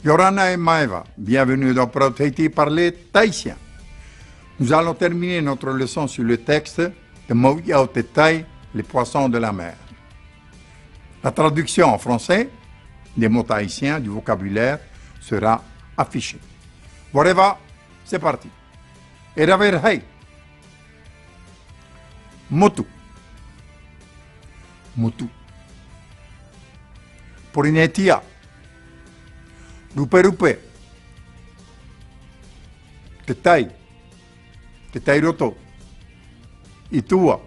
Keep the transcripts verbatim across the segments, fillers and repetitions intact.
Ia ora na e maeva, bienvenue dans Parau Tahiti, parler tahitien. Nous allons terminer notre leçon sur le texte Te mau iʻa o te tai, les poissons de la mer. La traduction en français des mots tahitiens, du vocabulaire, sera affichée. Voilà, c'est parti. E rave rahi. Motu. Motu. Porinetia. Ruperupe. Te tai. Te tai roto. I tua.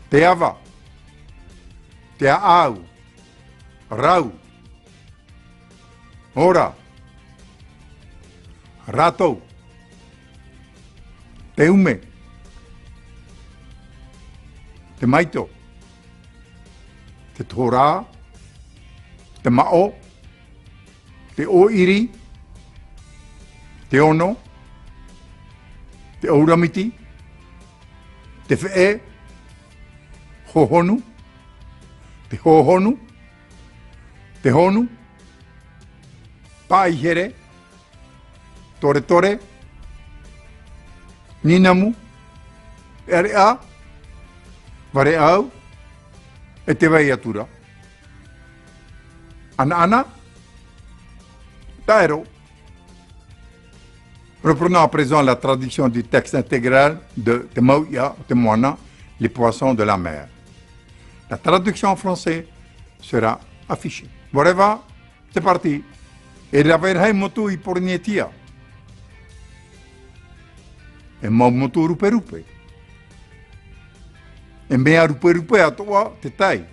Te ava. Te aʻau. Rau. Ora. Rātou. Te ume. Te maito. Te tohorā. Te maʻo. Te ʻōʻiri. Te ono. Te ʻōuramiti. Te feʻe. Hohonu. Te hohonu. Te honu. Paʻihere. Toretore. Ninamu. ʻEʻareʻa. Vareʻau. E tē vai atu ra. ʻAnaʻana. Taero. Reprenons à présent la traduction du texte intégral de Te mau iʻa o te moana, les poissons de la mer. La traduction en français sera affichée. Voilà, c'est parti. E rave rahi motu i Porinetia. E mau motu ruperupe. E mea ruperupe atoʻa te tai.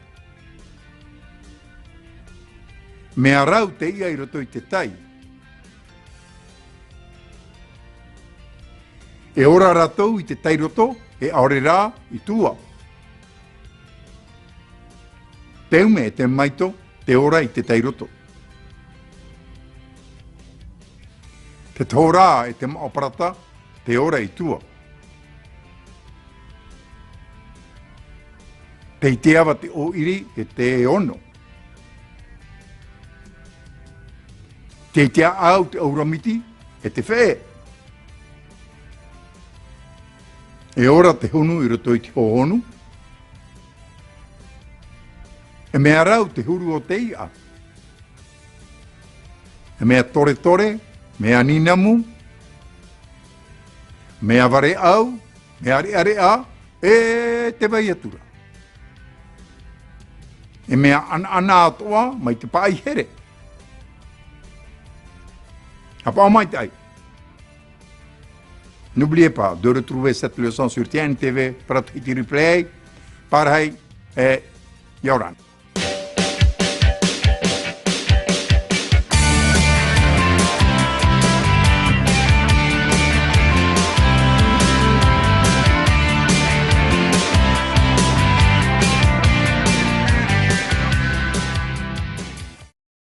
Mea rau te iʻa i roto i te tai. E ora rātou i te tai roto, e ʻaore rā i tua. Te ume e te maito, te ora i te tai roto. Te tohorā e te maʻo parata, te ora i tua. Te iteava te ʻōʻiri e te ono. Te iteaʻau te ʻōuramiti e te feʻe. E ora te honu i roto i te hohonu. E mea rau te huru o te iʻa. E mea toretore, mea ninamu, mea vareʻau, mea reʻareʻa, e tē vai atu ra. E mea ʻanaʻana atoʻa mai te paʻihere. Haʻapaʻo maitaʻi. N'oubliez pas de retrouver cette leçon sur T N T V, Parau Tahiti Replay, pārahi, e ia ora na.